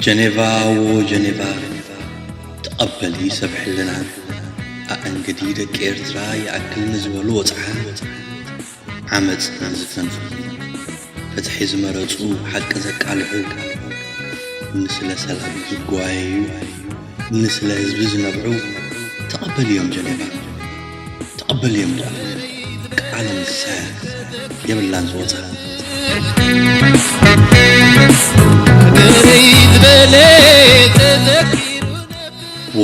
ጀኔቫ፣ ዎ ጀኔቫ፣ ተቐበሊ ሰብ ሕልና፣ ኣእንግዲ ደቂ ኤርትራ ይኣክል ንዝበሉ ወጽዓ፣ ዓመጽ ንዝፈንፍኑ፣ ፍትሒ ዝመረጹ፣ ሓቂ ዘቃልሑ፣ ንስለ ሰላም ዝጓየዩ፣ ንስለ ህዝቢ ዝነብዑ፣ ተቐበልዮም ጀኔቫ። ተቐበልዮም ደኣ። ቃሎም ዝሳያ የብላን ዝወጻ። ዎ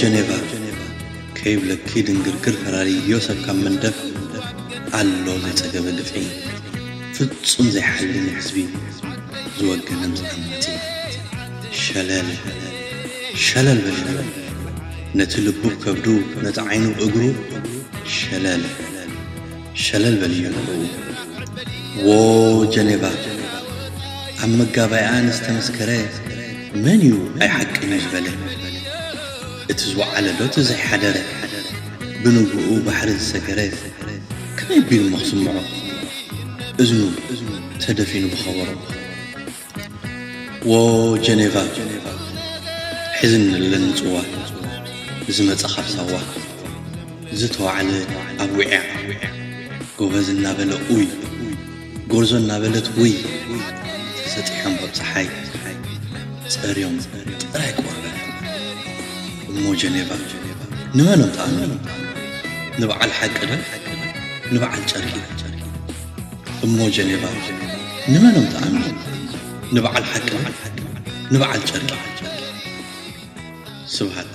ጀኔቫ፣ ከይብለኪ ድንግርግር ፈራርዮ ሰብ ካብ መንደፍ፣ ኣሎ ዘይጸገበ ግፍዒ፣ ፍጹም ዘይሓሊ ንህዝቢ ዝወገነ ምስ ዓመጺ። ሸለል፣ ሸለል በልዮ። ነቲ ልቡ ከብዱ፣ ነቲ ዓይኑ እግሩ ሸለል፣ ሸለል በልዮ ንዕኡ። ዎ ጀኔቫ፣ ኣብ መጋባይኣ ንዝተመስከረ መን እዩ ኣይሓቅን እዩ ዝበለ? እቲ ዝወዓለ ዶ እቲ ዘይሓደረ? ብንግኡ ባሕሪ ዝሰገረ ከመይ ቢሉ እሞ ክስምዖ? እዝኑ ተደፊኑ ብኸበሮ። ዎ ጀኔቫ፣ ሕዝን ኣለኒ ጽዋ፣ ዝመጸ ካብ ሳዋ፣ ዝተዋዕለ ኣብ ውዕያ፣ ጎበዝ እናበለ ኡይ፣ ጎርዞ እናበለት ውይ፣ ተሰጢሖም ኣብ ጸሓይ፣ ጸርዮም ጥራይ ቆርበት። እሞ ጀኔቫ፣ ንመን እዮም ተኣምኒ? ንበዓል ሓቂ ዶ ንበዓል ጨርቂ? እሞ ጀኔቫ፣ ንመን እዮም ተኣምኒ? ንበዓል ሓቂ ዶ ንበዓል ጨርቂ? ስብሃት።